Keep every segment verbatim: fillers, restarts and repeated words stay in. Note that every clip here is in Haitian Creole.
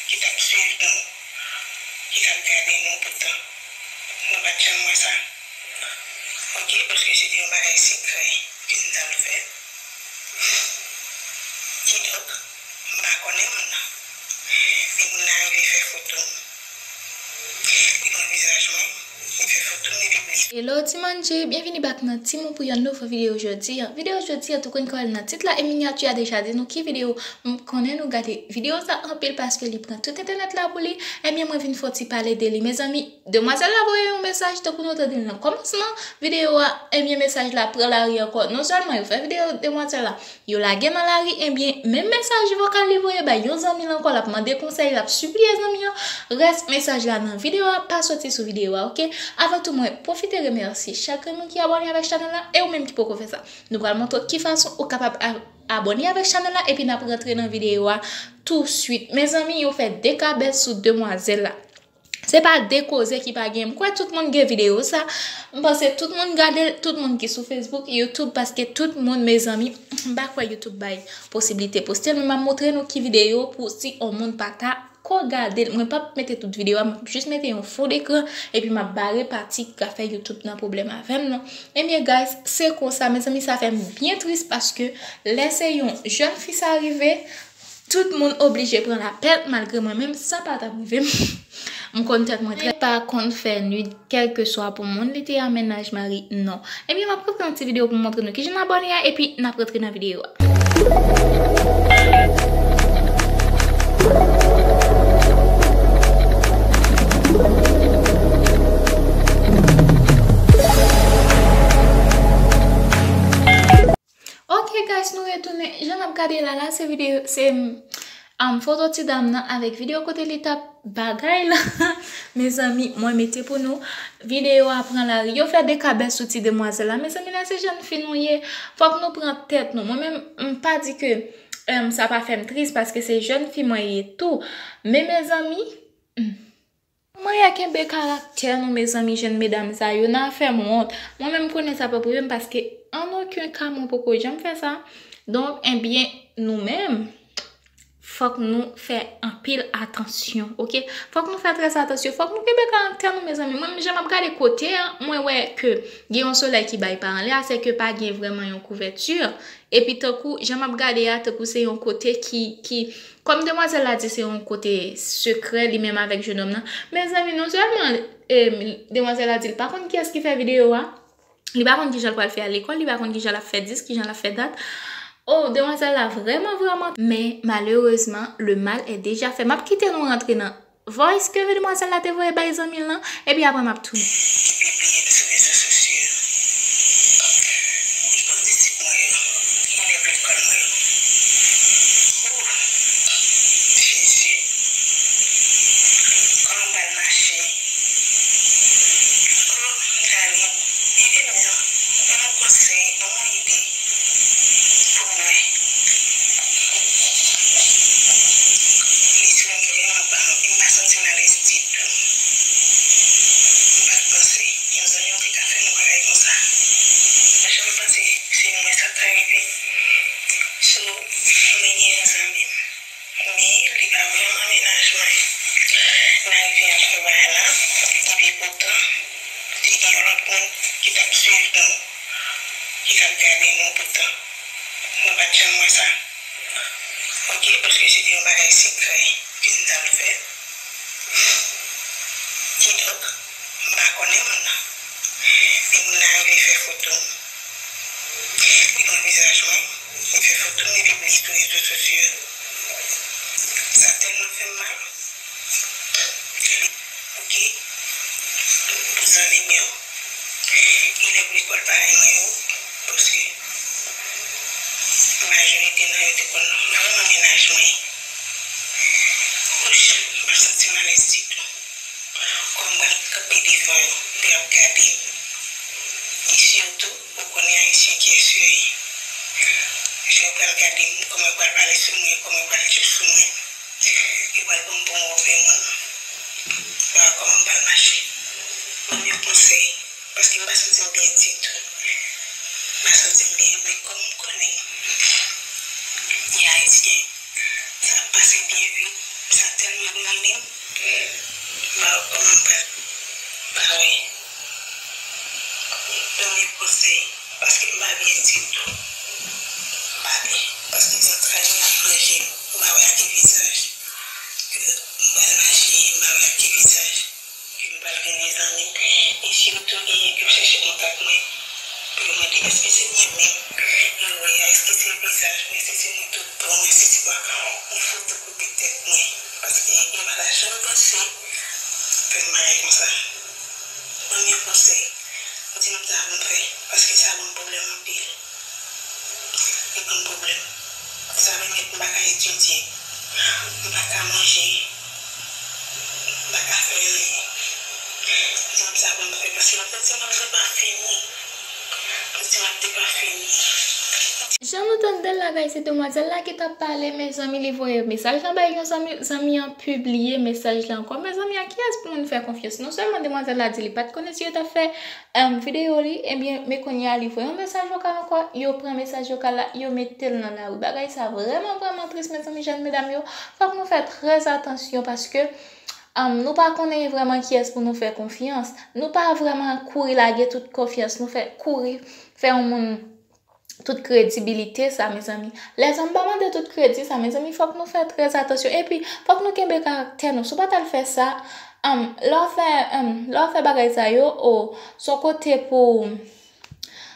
ki t ap swiv nou, ki t ap gade nou, poutan nou pa t janm wè sa. Ok, paske se te yon bagay sekrè ke n t al fè. Kidonk, m pa konnen moun nan. Men moun nan rive fè foto m. Li pran vizaj mwen, li fè foto m, li pibliye. Hello Ti Manji, byenvini back nan Ti Moun pou yon nouvo videyo jodi a. Videyo jodi a, tou konn kòl nan tit la e minyati a deja di nou ki videyo. M konnen nou gade videyo sa anpil paske li pran tout entènèt la pou li. Ebyen, mwen vin fè yon ti pale de li. Mezanmi, demwazèl la voye yon mesaj tankou nou tande l nan kòmansman videyo a. Ebyen, mesaj la pran lari ankò. Non sèlman yo fè videyo demwazèl la, yo lage nan lari, ebyen, menm mesaj vokal li voye bay yon zanmi l ankò, l ap mande konsèy, l ap sipliye zanmi an. Rès mesaj la nan videyo a, pa soti sou videyo a, ok? Avan tou, mwen pwofite remèsye chak grenn moun ki abòne avèk chanèl la, e ou menm ki poko fè sa. Nou pral montre w ki fason ou kapab a-, abòne avèk chanèl la, epi n ap rantre nan videyo a touswit. Mezanmi, yo fè de kabèt sou demwazèl la. Se pa de koze ki pa gen. M kwè tout moun gen videyo sa. M panse tout moun gade l, tout moun ki sou Facebook, YouTube, paske tout moun, mezanmi, m pa kwè YouTube bay posiblite poste l, men m ap montre nou ki videyo pou si yon moun pa ta ko gade l. Mwen p ap mete tout videyo a, m ap jis mete yon fon dekran, epi m ap bare pati ki ka fè YouTube nan pwoblèm avè m nan. Ebyen, guys, se konsa, mezanmi, sa fè m byen tris paske lè se yon jèn fi sa rive, tout moun oblije pran lapèl, malgre mwen menm, sa pa t ap rive m. M konn tèt mwen trè, pa konn fè nwit, kèlkeswa pou moun li te a mennaj, mari, non. Ebyen, m ap rantre nan ti videyo pou m montre nou kijan n abòne a, epi n ap rantre nan videyo a. Ok, guys, nou retounen. Jan n ap gade la, la, se videyo, se, um, foto ti dam nan avèk videyo kote li t ap bagay la. Mezanmi, mwen mete pou nou. Videyo a pran lari. Yo fè de kabèt sou ti demwazèl la. Mezanmi, la se jèn fi nou ye. Fòk nou pran tèt nou. Mwen menm, m pa di ke, um, sa pa fè m tris paske se jèn fi mwen ye tou. Men mezanmi, hmm. Mannyè kenbe karaktè nou, mezanmi, jèn medam sa yo, n a fè m wont. Mwen menm, m konnen sa p ap rive m, paske an okenn ka mwen poko janm fè sa. Donk, ebyen, nou menm, fòk nou fè anpil atansyon, ok? Fòk nou fè trè atansyon, fòk nou kenbe karaktè nou, mezanmi. Mwen menm, jan m ap gade kote a, mwen wè ke gen yon solèy ki bay pa anlè a, se ke pa gen vrèman yon kouvèti. Epi tankou, jan m ap gade a, tankou se yon kote ki, ki, kòm demwazèl la di se yon kote sekrè, li menm avèk jennonm nan. Mezanmi, non sèlman, e, demwazèl la di l pa konn kiyès ki fè videyo a, li pa konn kijan l pral fè al lekòl, li pa konn kijan l ap fè dis, kijan l ap fè dat. Oh, demwazèl la vrèman, vrèman. Men, malerezman, le mal est déjà fait. M ap kite nou rantre nan voice ke demwazèl la te voye bay zanmi l lan, epi apre m ap tounen. Ki pibliye l sou rezo sosyo yo. Li konn disip mwen yo, elèv lekòl mwen yo. Oh, Jezi. Kòman m pral mache? Oh, Dani. Ede m non. Ban m yon konsèy, ban m yon ide. Pou mwen. Li sou yon vreman pa m, e m pa santi m alèz ditou. M pa t panse yon zanmi m te ka fè m yon bagay konsa. Mwen janm panse se mwen sa t ta rive. So, mwen gen yon zanmi m, men li pa vrèman mennaj mwen. N arive ap fè bagay la, epi poutan, te gen yon lòt moun ki t ap swiv nou, ki t ap gade nou, poutan nou pa t janm wè sa. Ok, paske se te yon bagay sekrè ke n t al fè. Kidonk, m pa konnen moun nan. Men moun nan rive fè foto m. Li pran vizaj mwen, li fè foto m, li pibliye sou rezo sosyo yo. Sa tèlman fè m mal. Ok, pou zanmi m yo, elèv lekòl parèy mwen yo, paske majorite nan yo te konn vrèman mennaj mwen. Wouch, m pa santi m alèz ditou. Kòm m pral kanpe devan yo, pou y ap gade m. E sitou, ou konnen Ayisyen kiyès yo ye. Jan yo pral gade m, kòman yo pral pale sou mwen, kòman yo pral di sou mwen. Yo pral pran m pou yon move moun. Ba kòman m pral mache. Ban m yon konsèy, paske m pa santi m byen ditou. M pa santi m byen, men kòm m konnen, e Ayisyen, sa ap pase byen vit. Sa tèlman nan men m ke m pa wè kòman m pral pa wè. Ban m yon konsèy, paske m pa byen ditou. M pa byen, paske zantray mwen ap manje m. M pa wè ak ki vizaj ke m pral mache, m pa wè ak ki vizaj ke m pral gen de zanmi. E sitou genyen ki ap chèche kontak mwen pou yo mande èske se mwen menm yo wè a, èske se vizaj mwen, èske se mwen tout bon, èske se pa yon foto kote tèt mwen. Paske yo pa ta janm panse fè m bagay konsa. Ban m yon konsèy. Di m sa pou m fè, paske sa ban m pwoblèm anpil. Li ban m pwoblèm. Sa vle di m pa ka etidye, m pa ka manje, m pa ka fè anyen. Di m sa pou m fè, paske m ap santi m ap depa fini. M santi m ap depa fini. Jan nou tande l la, guys, se demwazèl la ki t ap pale, mezanmi, li voye mesaj lan bay yon zanmi, zanmi an pibliye mesaj la ankò. Mezanmi, a kiyès pou moun fè konfyans? Non sèlman demwazèl la di li pa t konnen si yo t ap fè em, videyo li, ebyen, men kounye a li voye yon mesaj vokal ankò, yo pran mesaj vokal la, yo mete l nan lari. Bagay sa vrèman, vrèman tris, mezanmi, jèn medam yo, fòk nou fè trè atansyon paske em, nou pa konnen vrèman kiyès pou nou fè konfyans. Nou pa vrèman kouri lage tout konfyans nou, fè kouri fè yon moun tout kredibilite sa, mezanmi. Lèzòm pa mande tout kredi sa, mezanmi, fòk nou fè trè atansyon. Epi, fòk nou kenbe karaktè nou. Si w pa t al fè sa, em, lè w fè, em, lè w fè bagay sa yo, o, se yon kote pou,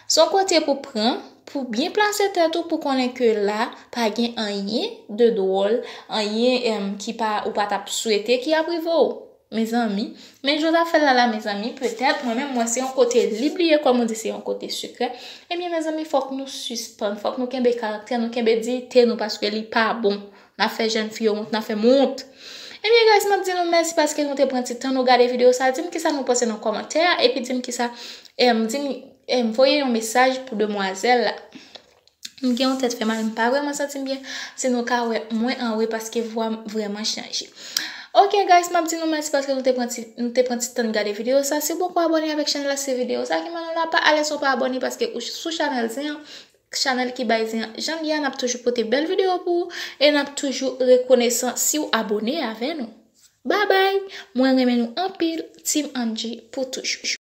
se yon kote pou pran, pou byen plase tèt ou, pou konnen ke la, pa gen anyen de dwòl, anyen, em, ki pa, ou pa t ap swete ki ap rive w. Mezanmi, men jan w ta fè l la la, mezanmi, petèt, mwen menm, mwen se yon kote li bliye, kòm ou di, se yon kote sekrè. Ebyen, mezanmi, fòk nou sispann, fòk nou kenbe karaktè nou, kenbe diyite nou, paske li pa bon. N ap fè jèn fi yo wont, n ap fè m wont. Ebyen, guys, m ap di nou mèsi paske nou te pran ti tan nou gade videyo sa. Di m kisa nou panse nan kòmantè a, epi di m kisa, em, di m, em, voye yon mesaj pou demwazèl la. M gen yon tèt fè mal, m pa vrèman santi m byen. Si nou ka wè mwen anwe paske vwa m vrèman chanje. Ok, guys, m ap di nou mèsi paske nou te pran ti, nou te pran ti tan gade videyo sa. Si w poko abòne avèk chanèl la, se videyo sa ki mande w la, pa alèz ou pa abòne paske ou sou chanèl Zen an, chanèl ki bay Zen an. Jan l ye a, n ap toujou pote bèl videyo pou ou e n ap toujou rekonesan si w abòne avè nou. Babay! Mwen renmen nou anpil, Team Angie pou toujou.